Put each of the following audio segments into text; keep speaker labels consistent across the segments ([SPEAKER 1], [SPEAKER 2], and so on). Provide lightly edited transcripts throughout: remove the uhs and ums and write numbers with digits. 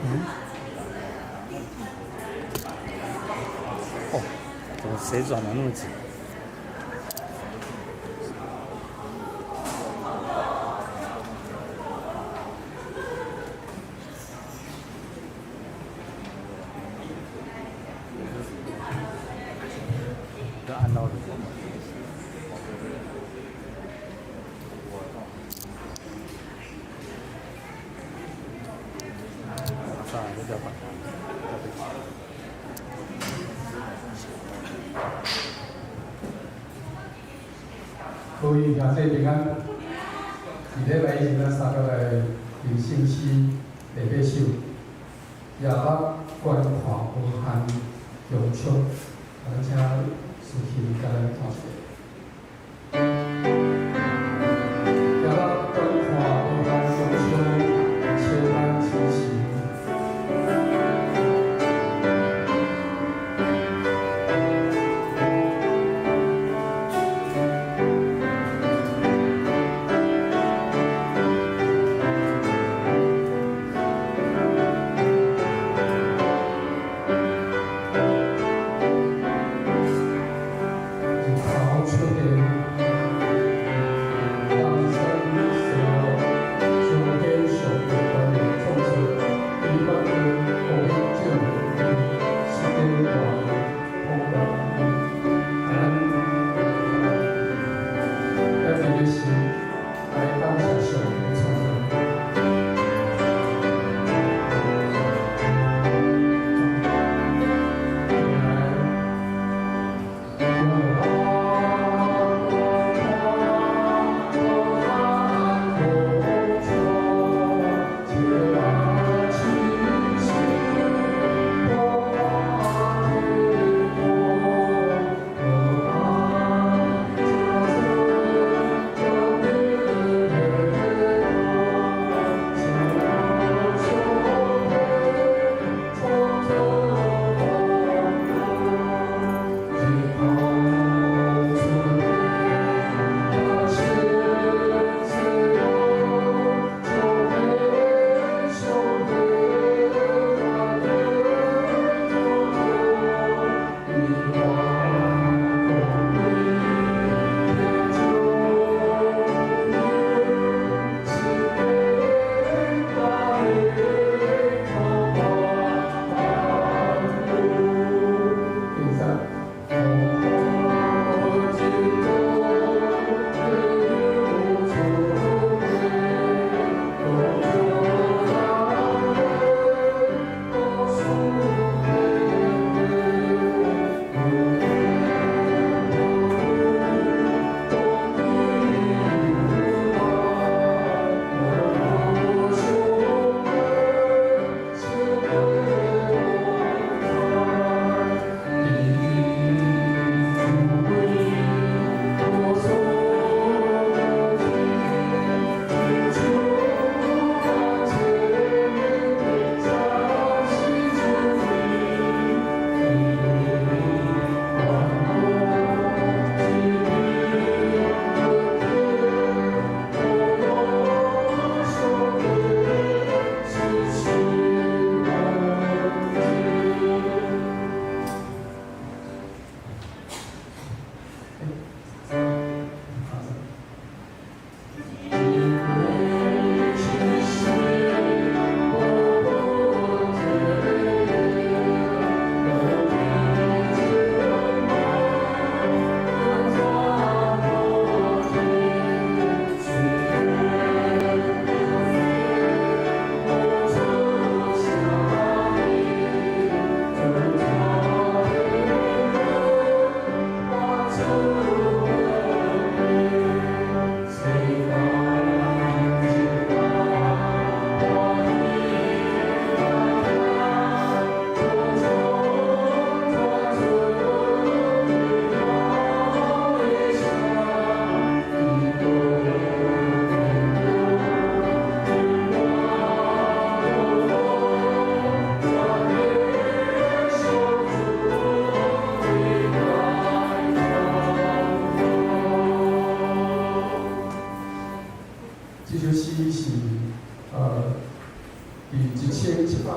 [SPEAKER 1] 嗯。哦，怎麼誰轉得那麼緊？都按到了。算了，就不要管它。
[SPEAKER 2] 各位兄弟平安。伫禮拜以前，咱三個來念聖詩第八首，夜幕觀看無限穹蒼，咱請司琴共咱彈一下。夜幕觀看無限穹蒼，千萬星辰。日頭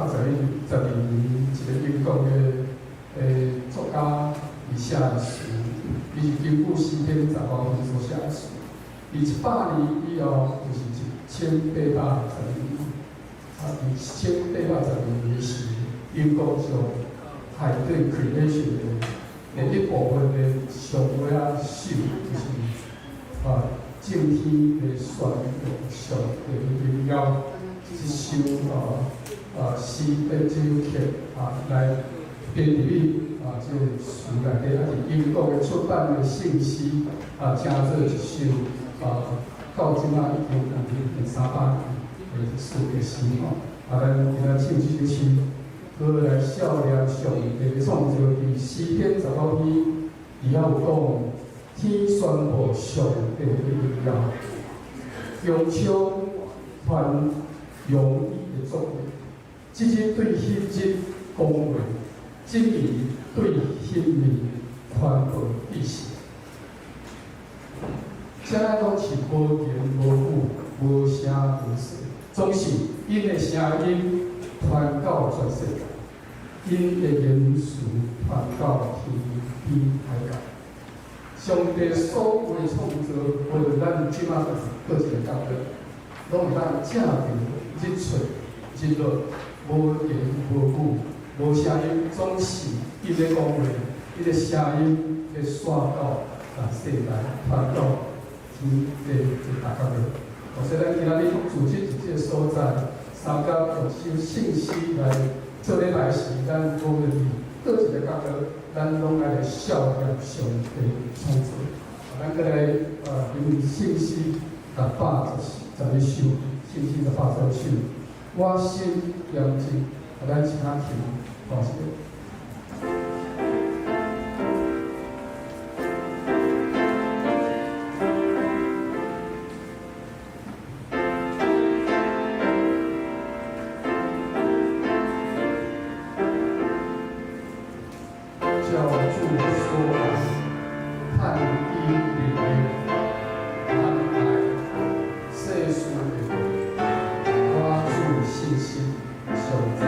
[SPEAKER 2] 112年，一个英國的作家伊寫的詩，伊是根據詩篇十五篇所寫的詩。佇100年以後，就是1812年，1812年時，英國將海頓 Creation 的第一部分的上尾仔首，就是正天的宣揚上帝的榮耀，這首詩的這首曲來編入去這个詞內底，佇英國的出版的聖詩成做一首到這馬已經有近300年的詩的詩吼。咱今仔唱這首詩，閣來笑念上帝的創造，佇詩篇十五篇，佇遐有講，天宣布上帝的榮耀，穹蒼傳揚伊的作為，日日對彼日講話，晝夜對彼暝傳播知識。這攏是無言無語、無聲無息，總是𪜶的聲音傳到全世界，𪜶的言辭傳到天邊海角。上帝所有的創造，無論咱這馬佇佗一个角落，攏會當正著日出日落，無言無語、無聲音，總是伊咧講話，伊的聲音咧散到全世界，傳到天地的逐角落。所以咱今仔日組織佇這個所在，三甲用首聖詩來做禮拜時，咱無論佇佗一个角落，咱攏愛來笑念上帝創造。咱閣來用聖詩111首，聖詩111首，我心恬靜，咱請聽，好，謝謝。教主說愛，盼伊靈力，盼愛世事的我主信心常在。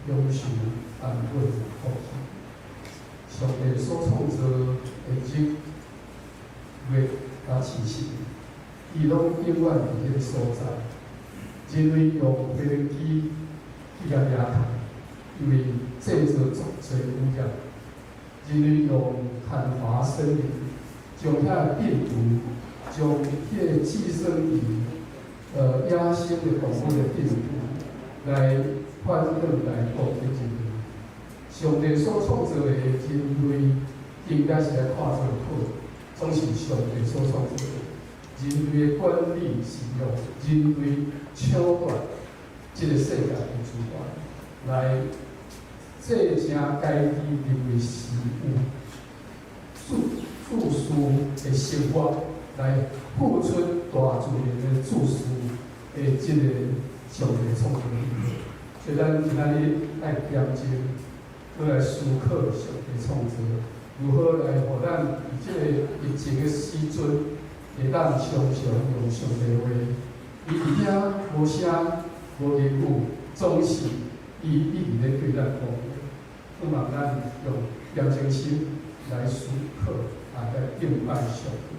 [SPEAKER 2] 享受安穩福氣。上帝所創造的日、月佮星星，伊攏永遠佇彼个所在。人類用飛輪機去共掠趁，因為製造足濟污染。人類用砍伐森林，將遐病毒，將彼个寄生佇野生的動物的病毒來反轉來攻擊人類。上帝所創造的人類，應該是來看做好，總是上帝所創造的。人類的管理是用人類搶奪這个世界的資源，來製成家己認為是有自私的生活，來付出大自然的自私的這个上帝創造的。所以咱今仔日愛點鐘，閣來思考上帝創造，如何來予咱佇這個疫情的時陣，會當常常用上帝話，伊佇遐無聲無言語，總是伊一直咧對咱講話。希望咱用虔誠心來思考，也來敬拜上帝。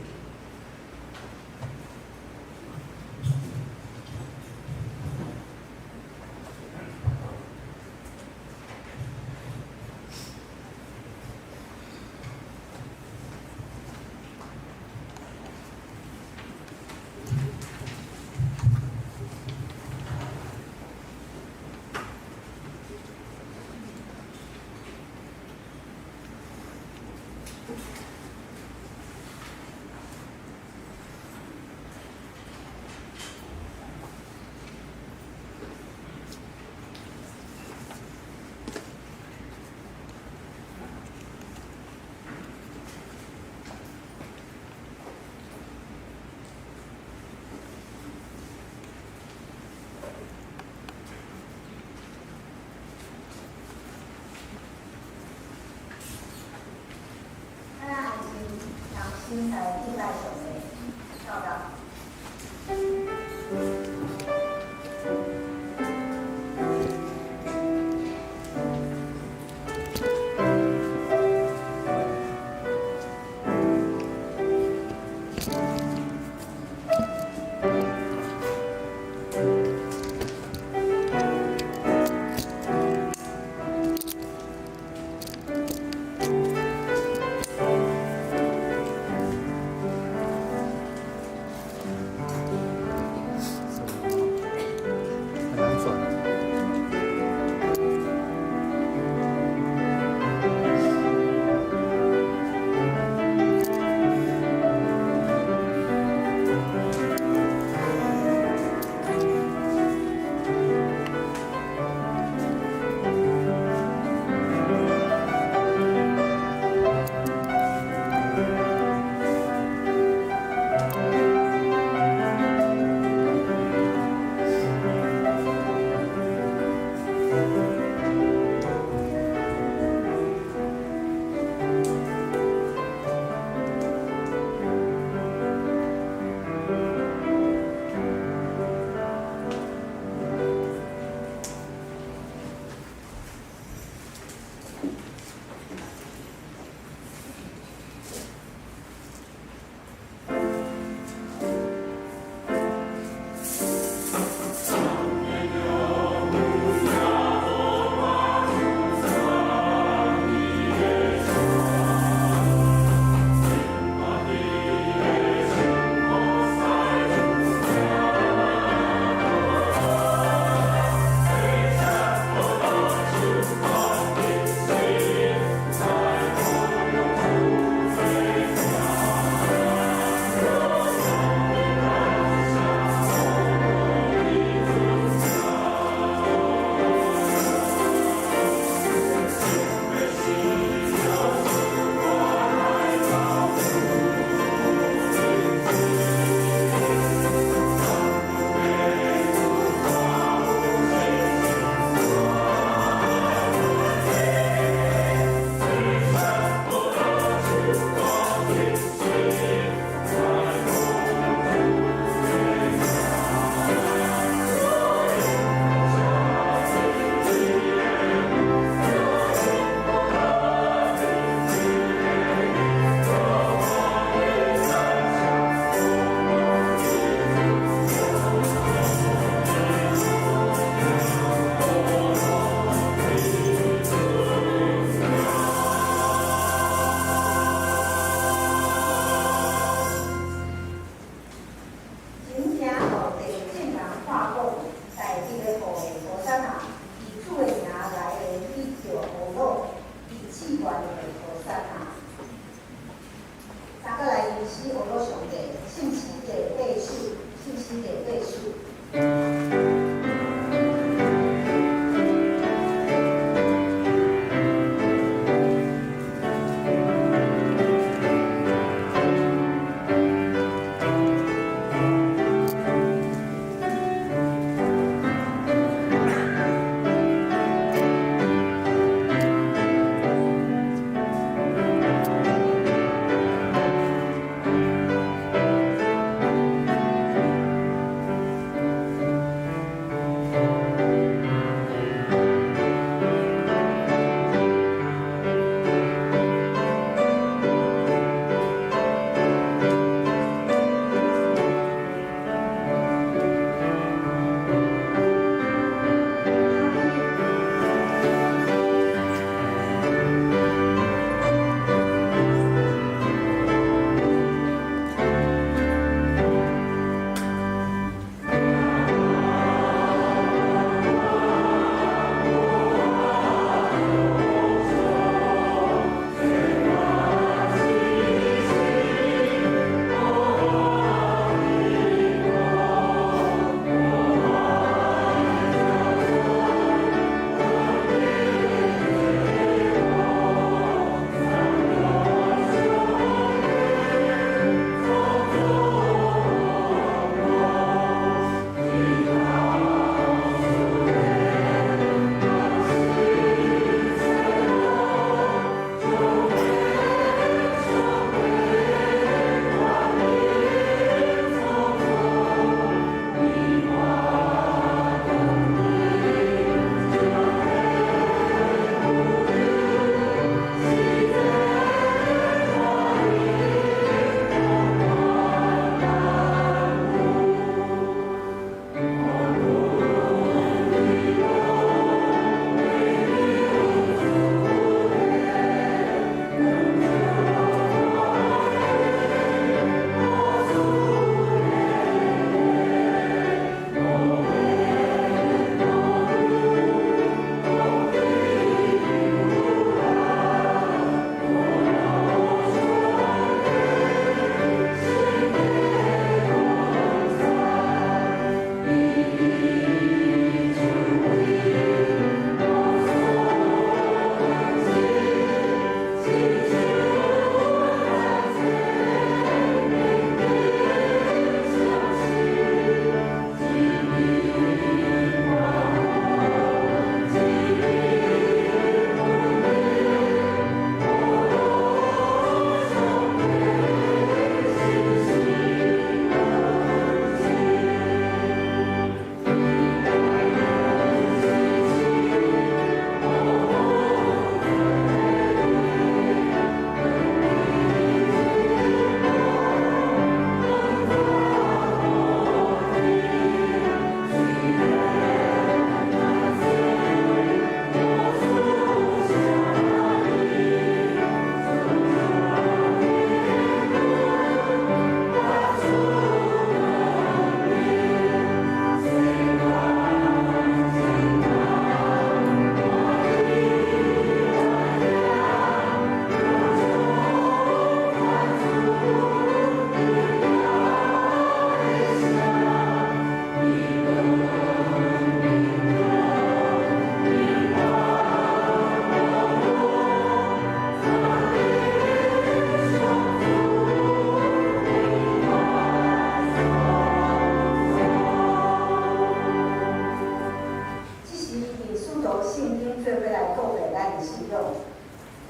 [SPEAKER 3] 信仰。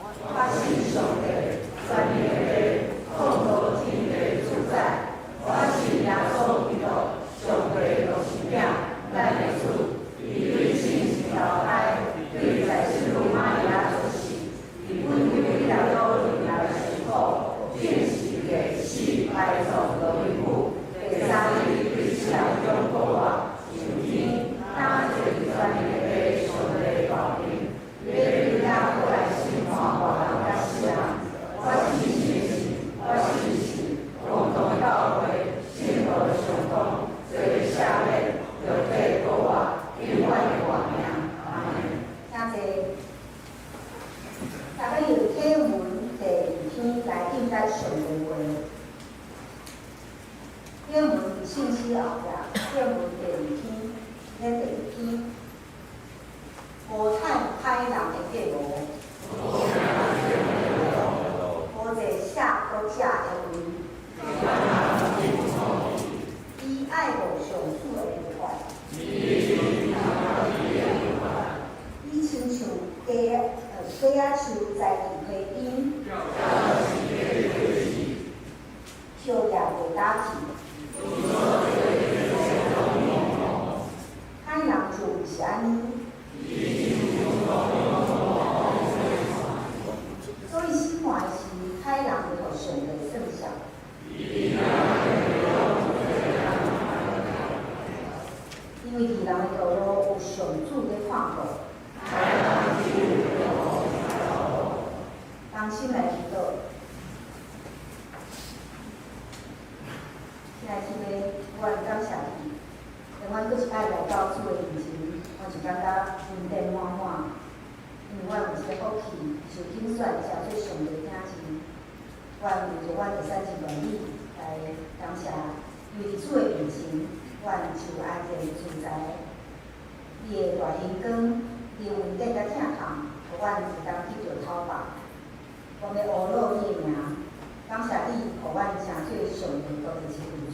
[SPEAKER 3] 我信上帝，全能的父，創造天地主宰。我信耶穌基督，上帝獨生子，咱的主，伊對聖神投胎，對在聖母瑪利亞出世，佇本丟彼拉多面來受苦，釘十字架死埋葬落地府，第三日對死人中復活，上天，擔坐佇全能的父上帝大爿，欲對遐過來審判活人佮死人。我信聖神，我信是公同教會，聖徒相通，罪赦免，肉體復活，永遠的活命。阿門。
[SPEAKER 4] 請坐。大家用啟文第二篇來應答上帝話。經文佇聖詩後壁，經文第二篇，咧第一篇，無趁歹人的計謀，無坐下惡者的位。伊愛慕上主的律法，伊親像雞仔樹栽佇溪邊，葉也袂焦去。歹人就毋是按呢，所以審判的時，歹人會予上帝算數。因為義人的道路有上主咧看顧。同心來祈禱。親愛的天父，阮感謝你，當阮閣一擺來到主的面前，阮就感覺恩典滿滿，因為阮有這個福氣，受揀選成做上帝囝兒。阮為著阮會使真願意來感謝，因為佇主的面前，阮就安然自在。你的大榮光、你的恩典佮疼痛，予阮會當得著透放。我欲阿魯你的名，感謝你，予阮成做上帝國的一份子，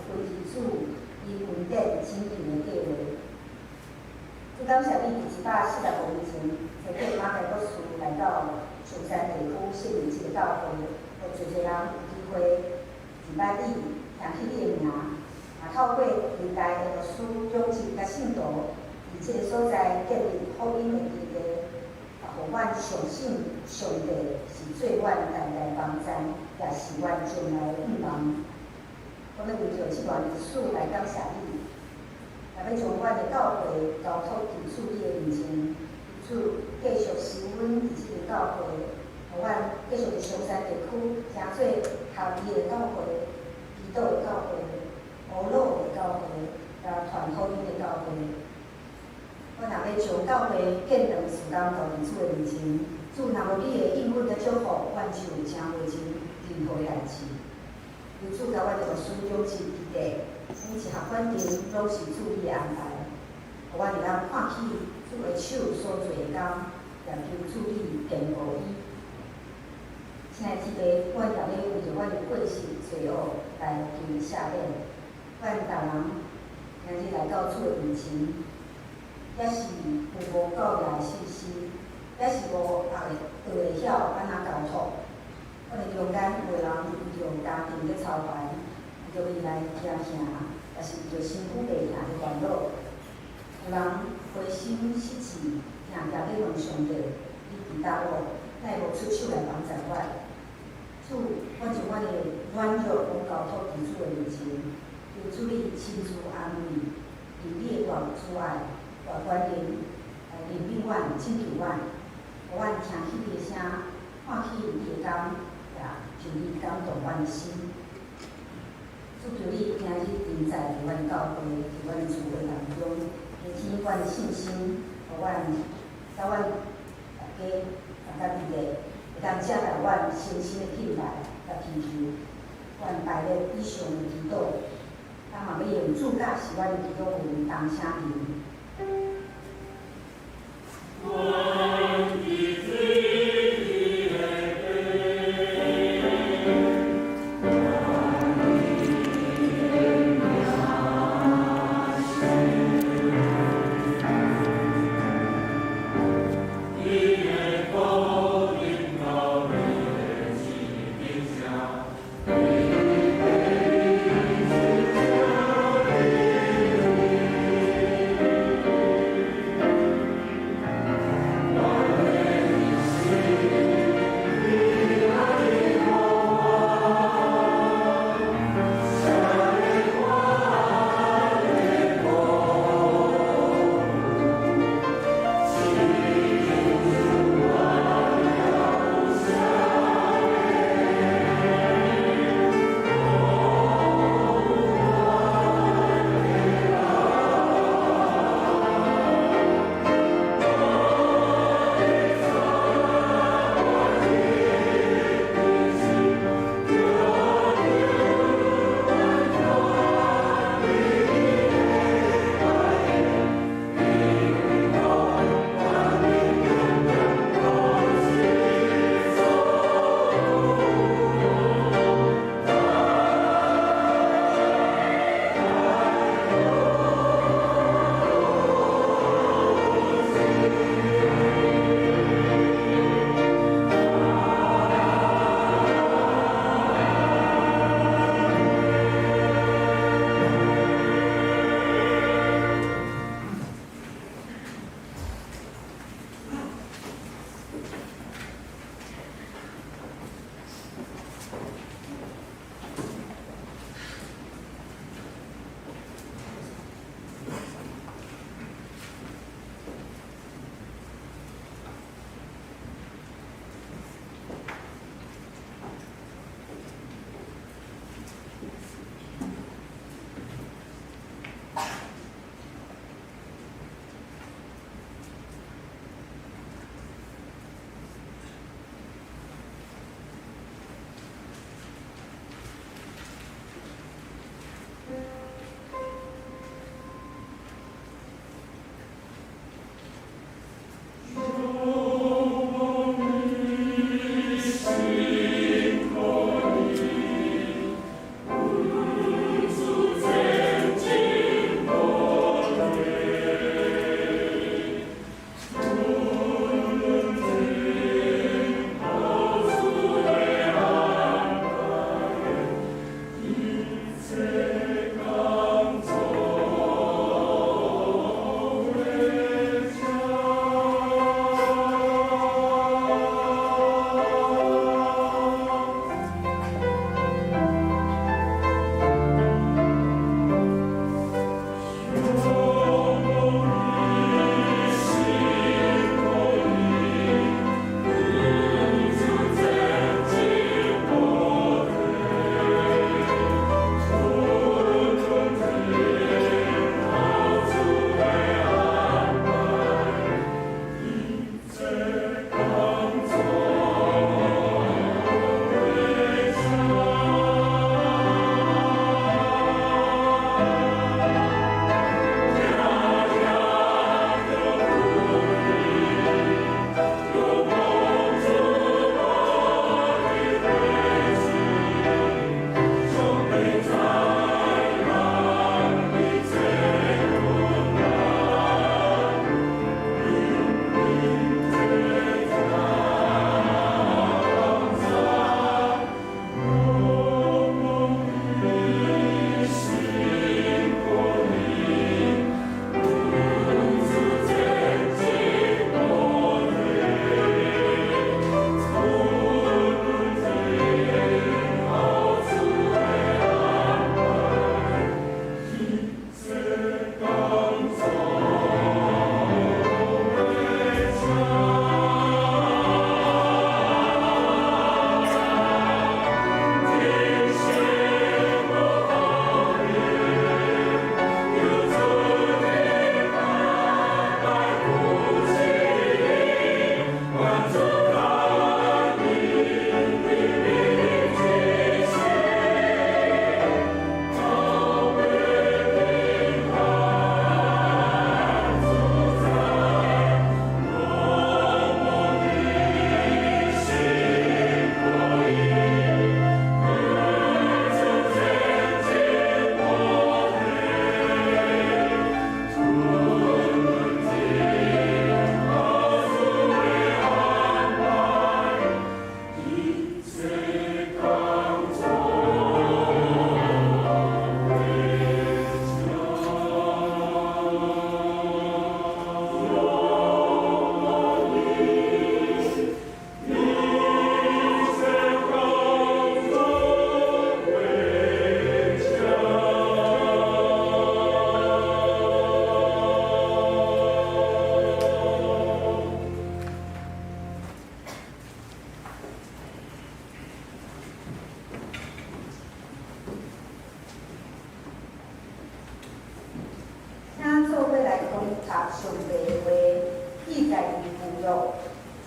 [SPEAKER 4] 根據主伊恩典拯救的計劃。主感謝你，佇145年前，差遣馬偕牧師來到松山地區設立這個教會，予濟濟人有機會認捌你，聽起你的名，也透過歷代的牧師、長執佮聖徒，佇這個所在建立福音的基地，也予阮相信上帝是做阮代代幫贊，也是阮將來的盼望。我欲為著這段歷史來感謝你，也欲將阮的教會交託佇主你的面前，主繼續收阮佇這間教會，予阮繼續佇松山地區成做合一的教會、祈禱的教會、阿魯的教會、佮傳福音的教會。我若欲將教會建堂事工交佇主的面前，主若無你的應允佮祝福，阮就成袂成任何的代誌。求主共阮的牧師長執基地，每一項決定攏是主你的安排，予阮會當看起主的手所做的工，也求主你堅固伊。親愛的天父，阮也欲為著阮的過失罪惡來求赦免。阮逐人今日來到主的面前，也是有無教也的信心，也是無學會曉按怎交託。阮的中間有的人為著家庭咧操煩，為著未來驚嚇，也是為著身軀病疼咧煩惱。有人灰心失志，定定咧問上帝：你佇佗落？哪會無出手來幫助阮？主，阮將阮的軟弱攏交託佇主的面前，求主你親自安慰，用你的大慈愛、大權能來憐憫阮、拯救阮，予阮聽起你的聲，看起你的工，也求你感動阮的心。主求你今日臨在佇阮教會，佇阮的聚會當中，加添阮的信心，予阮佮阮大家大家佇咧，會當接待阮誠心的敬拜佮祈求。阮拜咧以上的祈禱，咱嘛欲用主教是阮的祈禱文同聲吟。
[SPEAKER 5] 阮伫水的父，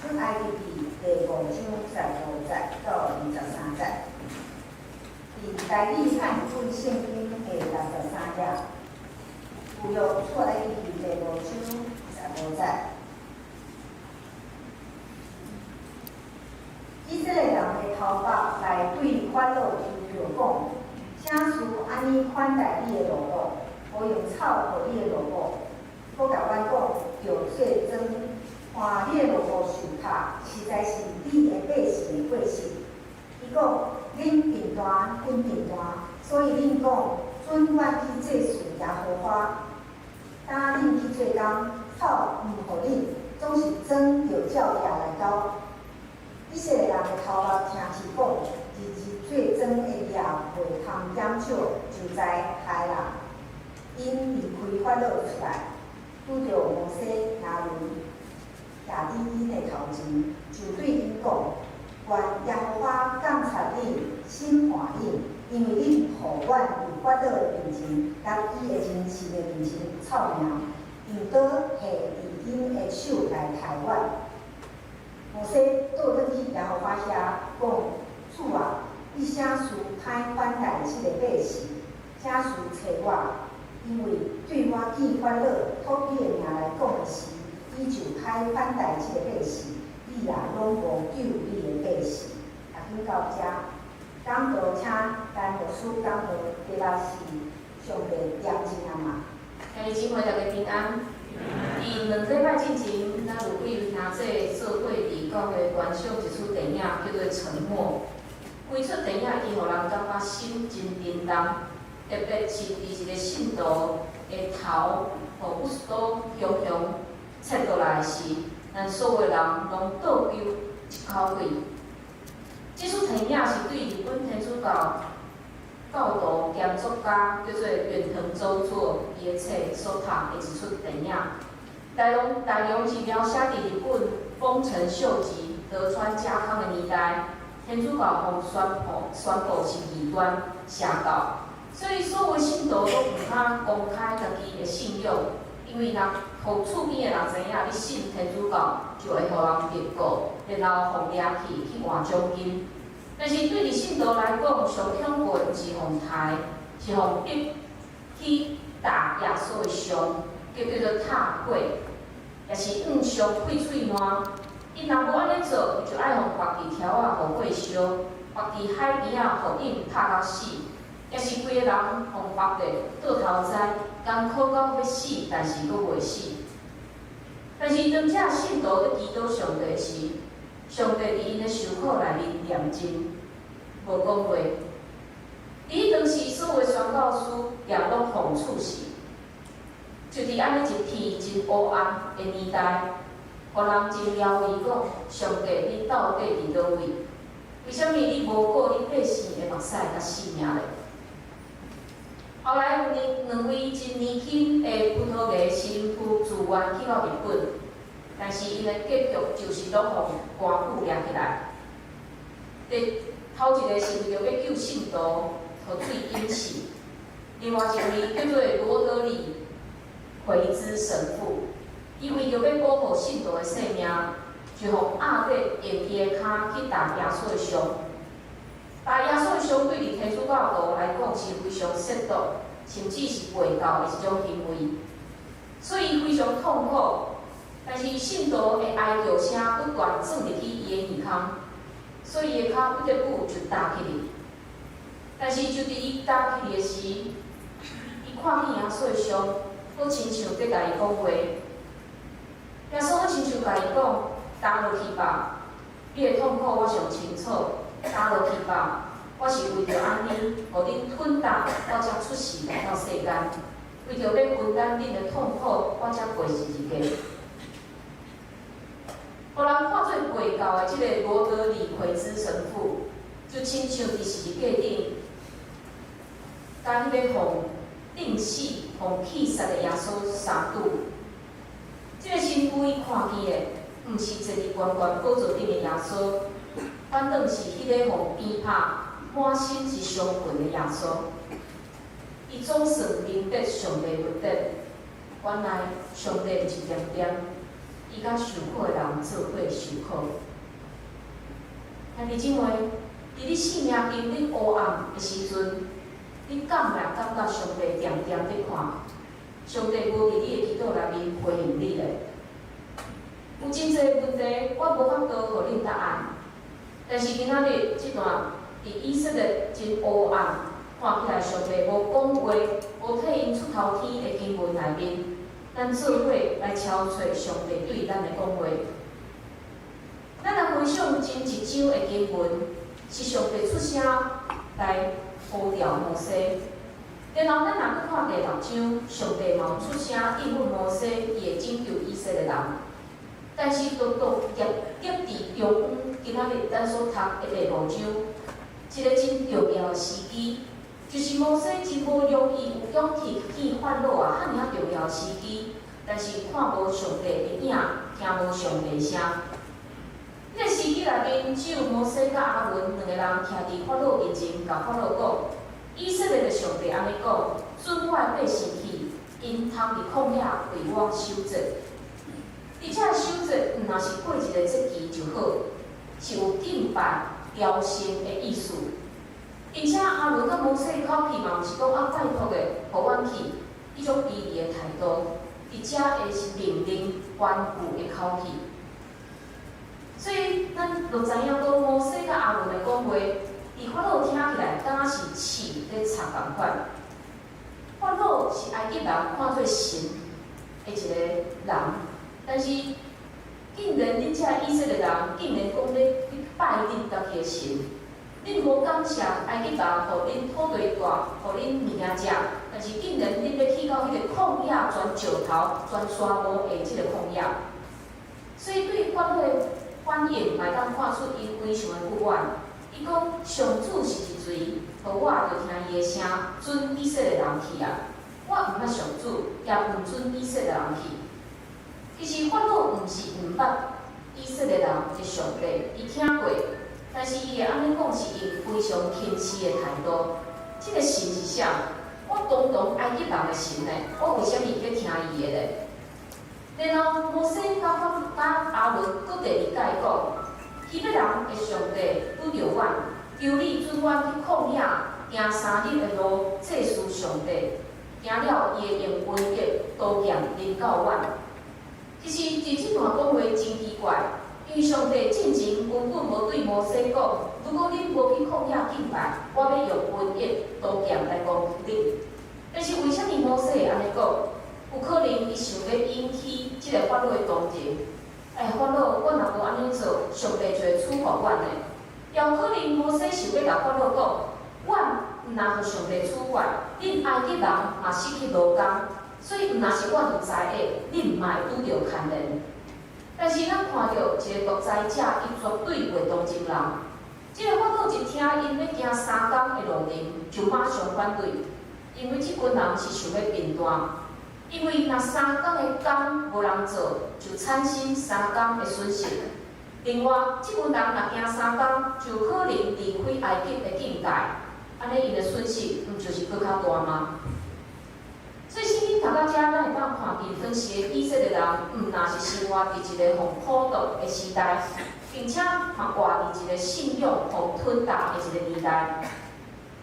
[SPEAKER 4] 出埃及記第五章15節到23節。佇台語漢本聖經第63頁，舊約出埃及記第五章十五節。以色列人的頭目來對法老求著講：啥事按呢款待你的奴僕，無用草予你的奴僕，閣共阮講著做莊，看你的奴僕受拍，實在是你的百姓的過失。伊講：恁貧惰，阮貧惰，所以恁講准阮去祭祀耶和華。當恁去做工，草毋予恁，總是莊著照額來交。以色列人的頭目聽去講，日日做莊的額袂通減少，就知害啦。𪜶離開法老出來，拄著摩西、亞倫徛佇𪜶的頭前，就對𪜶講：願耶和華鑒察恁，審判恁，因為恁予阮佇法老的面前，佮伊的人士的面前有臭名，用刀下佇𪜶的手來刣阮。摩西倒轉去耶和華遐講：主啊，你啥事歹款待這个百姓？啥事揣我？因為對我見法老託你的名來講的時，你就歹款待這個百姓，你也攏無救你的百姓。讀經到遮，講道請陳牧師講道，題目是上帝恬靜啊嘛。
[SPEAKER 6] 兄弟姊妹，大家平安。佇2禮拜進前，咱有幾位兄弟做伙佇教會觀賞一齣電影，叫做《沉默》。規齣電影伊予人感覺心真沉重，特別是佇一個信徒的頭，予武士刀雄雄切落來時，咱所有人攏倒抽一口氣。這齣電影是對日本天主教教徒兼作家叫做遠藤周作伊的冊所拍的一齣電影。內容內容是描寫佇日本豐臣秀吉、德川家康的年代，天主教予宣布是異端邪教，所以所有信徒攏毋敢公開家己的信仰，因為若予厝邊的人知影你信天主教，就會予人誅告，然後予掠去去換獎金。但是對佇信徒來講，上恐怖的毋是予刣，是予逼去踏耶穌的傷，叫做踏血，也是按傷開喙瀾。𪜶若無按呢做，就愛予縛佇柱仔予火燒，縛佇海邊仔予鷹拍到死，也是規个人予縛咧倒頭栽，艱苦到欲死，但是閣袂死。但是當這信徒咧祈禱上帝時，上帝佇𪜶的受苦內面恬靜，無講話。佇彼當時，所有宣教師也攏予處死。就佇按呢一片真烏暗的年代，予人真懷疑講：上帝，你到底佇佗位？為啥物你無顧你百姓的目屎佮性命咧？後來有兩位真年輕的葡萄牙神父自願去到日本，但是𪜶的結局就是攏予官府掠起來。第頭一個是為著欲救信徒，予水淹死；另外一位叫做羅德里奎茲神父，伊為著欲保護信徒的性命，就予鴨仔用伊的跤去踏耶穌的傷。踏耶穌的傷對佇天主教徒來講是非常褻瀆，甚至是背教的一種行為，所以非常痛苦。但是信徒的哀叫聲不斷鑽入去伊的耳空，所以伊的跤不得不就踏起去。但是就佇伊踏起去的時，伊看見耶穌的傷，好親像佇共伊講話。耶穌好親像共伊講：踏落去吧，你的痛苦我上清楚。踏落去吧，我是為著按呢，予恁吞踏，我才出世來到世間。為著欲分擔恁的痛苦，我才過十字架。予人看做背教的這个羅德里奎茲神父，就親像佇十字架頂，共彼个予釘死、予棄殺的耶穌相拄。這个神父伊看見的，毋是坐佇懸懸寶座頂的耶穌，反轉是彼个予鞭拍、滿身是傷痕的耶穌。伊總算明白上帝恩典，原來上帝毋是恬恬，伊佮受苦的人做伙受苦。兄弟姊妹，佇你生命經歷黑暗的時陣，你敢會感覺上帝定定佇看？上帝無佇你的祈禱內面回應你咧？有真濟問題，我無法度予恁答案。但是今仔日這段佇以色列真黑暗，看起來上帝無講話、無替𪜶出頭天的經文內面，咱做伙來敲揣上帝對咱的講話。咱來回想前一章的經文，是上帝出聲來呼召摩西。然後咱若閣看第六章，上帝嘛有出聲應允摩西，伊會拯救以色列人。但是獨獨夾夾佇中間，今仔日咱所讀的第五章，一個真重要的時機，就是摩西真無容易有勇氣去見法老啊，遐爾仔重要的時機，但是看無上帝的影，聽無上帝聲。彼個時機內面，只有摩西佮亞倫兩個人徛佇法老面前，共法老講：以色列的上帝按呢講，准我的百姓去，𪜶通佇曠野為我守節。而且守節毋若是過一個節期就好，是有敬拜、朝聖的意思。並且亞倫佮摩西的口氣嘛，毋是講啊拜託的，予阮去，彼種卑微的態度，佇遮的是命令、吩咐的口氣。所以，咱就知影講摩西佮亞倫的講話，佇法老聽起來，敢若是刺咧插仝款。法老是埃及人看做神的一個人，但是竟然恁這以色列人，竟然講咧去拜恁家己的神，恁無感謝埃及人予恁土地大，予恁物件食，但是竟然恁欲去到彼個曠野，全石頭、全沙漠的這個曠野，所以對法老的反應，嘛會當看出𪜶非常的不滿。伊講上主是佇誰，予我就聽伊的聲，准以色列人去啊！我毋捌上主，也毋准以色列人去。其實法老毋是毋捌以色列人的上帝，伊聽過，但是伊會按呢講是用非常輕視的態度。這個神是啥？我堂堂埃及人的神呢？我為啥物欲聽伊的咧？然後摩西佮佮亞倫閣第二擺講，希伯來人的上帝拄著阮，求你准阮去曠野行3日的路，祭祀上帝，行了伊會用瘟疫刀劍臨到阮。其實佇這段講話真奇怪，因為上帝進前根本無對摩西講，如果恁無去曠野敬拜，我欲用瘟疫刀劍來攻擊恁。但是為啥物摩西會按呢講？有可能伊想欲引起這个法老的同情。哎，法老，我若無按呢做，上帝就會處罰阮的。也有可能摩西想欲共法老講，阮毋若予上帝處罰，恁埃及人嘛失去勞工，所以毋若是阮有災厄，恁嘛會拄著牽連。但是咱看著一个獨裁者，伊絕對袂同情人。這个法老一聽𪜶欲行3工的路程，就馬上反對，因為這群人是想欲貧惰。因為若三工的工無人做，就產生三工的損失。另外，這群人若行三工，就可能離開埃及的境界，按呢𪜶的損失毋就是閣較大嗎？所以聖經讀到遮，咱會當看見當時的以色列人，毋若是生活佇一个予苦毒的時代，並且嘛活佇一个信仰予吞踏的一个年代。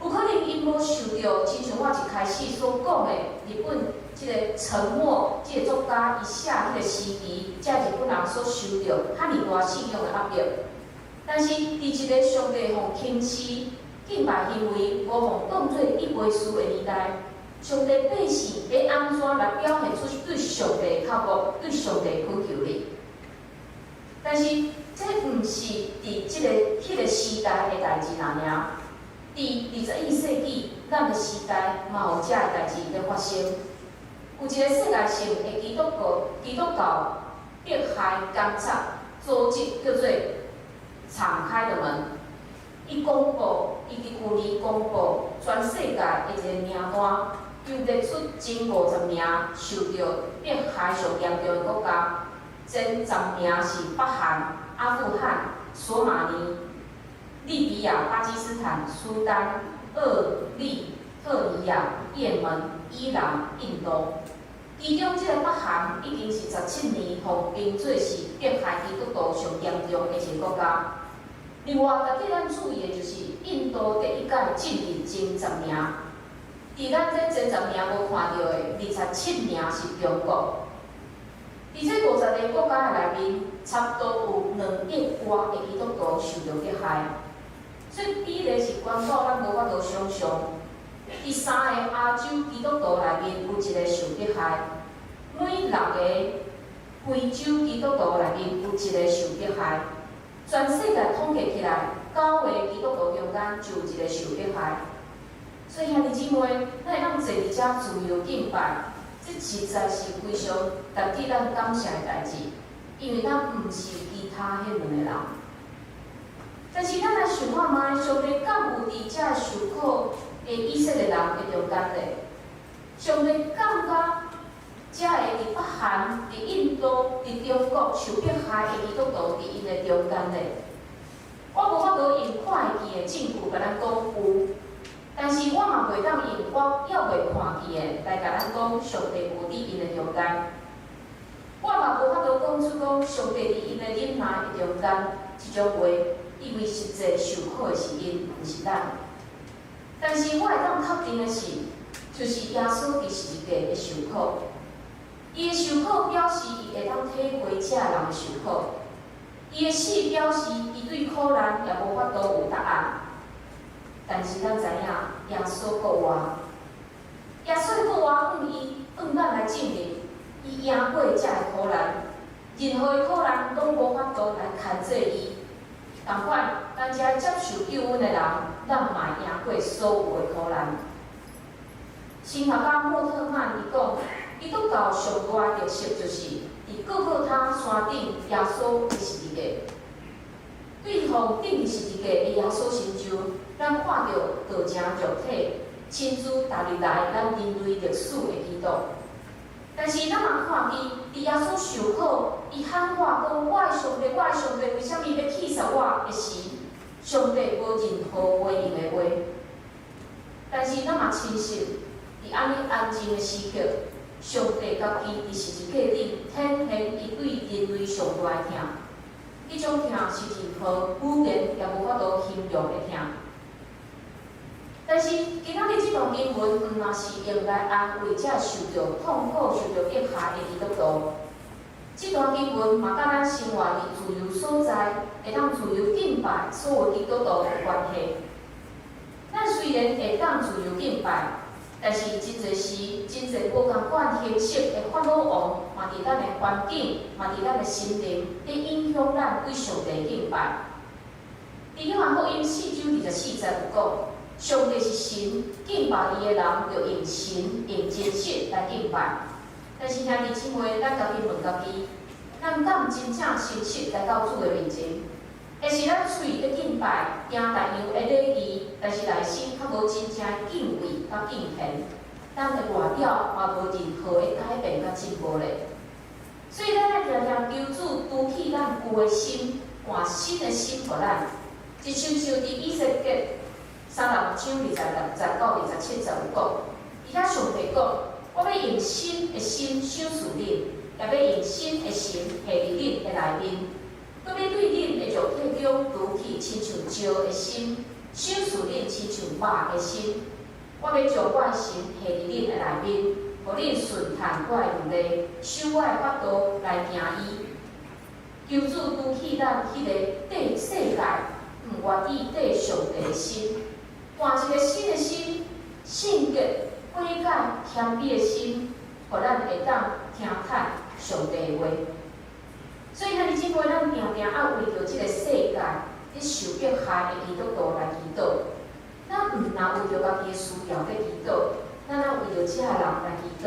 [SPEAKER 6] 有可能𪜶無受著，親像我一開始所講的，日本這个沉默，這个作家伊寫彼个時期，這日本人所受著遐爾大信仰的壓迫。但是，佇一个上帝予輕視、敬拜行為無予當做一回事的年代，上帝百姓欲按怎來表現出對上帝的渴慕、對上帝的懇求呢？但是，這毋是佇這个彼个時代的代誌爾爾。佇21世紀，咱的時代嘛有這个代誌咧發生。有一个世界性的基督教迫害監察組織，叫做敞開的門。伊公布，伊佇舊年公布全世界的一个名單，又列出前50名受著迫害上嚴重的國家，前10名是北韓、阿富汗、索馬里、利比亞、巴基斯坦、蘇丹、厄立特里亞、也門、伊朗、印度。其中，這个北韓已經是17年予評做是迫害基督徒上嚴重的一個國家。另外，值得咱注意的就是，印度第一屆進入前十名，佇咱這前十名無看著的27名是中國。佇這50個國家的內面，差不多有2億外個基督徒受著迫害，所以比例是懸到咱無法度想像。佇三个亞洲基督徒內面有一個受迫害，每六个非洲基督徒內面有一個受迫害，全世界統計起來，九个基督徒中間就有一個受迫害。所以兄弟姊妹，咱會當坐佇遮自由敬拜，這實在是非常值得咱感謝的代誌，因為咱毋是其他彼兩个人。但是咱來想看覓，上帝敢有佇遮受苦的以色列人的中間咧？上帝感覺遮个佇北韓、佇印度、佇中國受迫害的基督徒佇𪜶的中間咧？我無法度用看會見的證據共咱講有，但是我嘛袂當用我猶未看見的來共咱講上帝無佇𪜶的中間。我嘛無法度講出講上帝佇𪜶的忍耐的中間這種話，因為實際受苦的是𪜶，毋是咱。但是我會當確定的是，就是耶穌佇十字架的受苦，伊的受苦表示伊會當體會這人的受苦，伊的死表示伊對苦難也無法度有答案。但是咱知影，耶穌復活，耶穌的復活向伊向咱來證明，伊贏過這个苦難，任何的苦難攏無法度來牽制伊。仝款，咱遮接受救恩的人，咱嘛會贏過所有的苦難。神學家莫特曼伊講，基督教上大的特色就是佇各各他山頂，耶穌的十字架。對予釘佇十字架的耶穌身上，咱看著道成肉體，親自踏入來咱人類歷史的基督。但是咱嘛看見，佇耶穌受苦，伊喊話講：我的上帝，我的上帝，為啥物欲棄殺我的時，上帝無任何回應的話。但是咱嘛深信，佇按呢安靜的時刻，上帝家己佇十字架頂顯現伊對人類上大的疼。彼種疼是任何語言也無法度形容的疼。但是今仔日這段經文，毋若是用來安慰遮受著痛苦、受著迫害的基督徒。這段經文嘛，佮咱生活佇自由所在，會當自由敬拜所有基督徒有關係。咱雖然會當自由敬拜，但是真濟時、真濟無仝款形式的法老王，嘛佇咱的環境，嘛佇咱的心靈，咧影響咱對上帝敬拜。佇約翰福音4章24節有講，上帝是神，敬拜伊的人，著用神、用真實來敬拜。但是兄弟姊妹，咱家己問家己，咱敢真正誠實來到主的面前？抑是咱喙咧敬拜，行大洋的禮儀，但是內心較無真正的敬畏佮敬虔，咱的外表嘛無任何的改變佮進步咧。所以咱愛定定求主除去咱舊的心，換新的心予咱。就親像佇以西結36章26到27節有講，伊遐上帝講：我欲用新的心賞賜恁，也欲用新的神下佇恁的內面，閣欲對恁的肉體中除去親像石的心，賞賜恁親像肉的心。我欲將我的神下佇恁的內面，予恁順趁我的律例，守我的法度來行伊。求主除去咱彼个綴世界，毋願意綴上帝的心，換一个新的心，聖潔、悔改、謙卑的心，予咱會當聽趁上帝的話。所以，兄弟姊妹，咱定定愛為著這个世界咧受迫害的基督徒來祈禱。咱毋若為著家己的需要咧祈禱，咱愛為著這人來祈禱。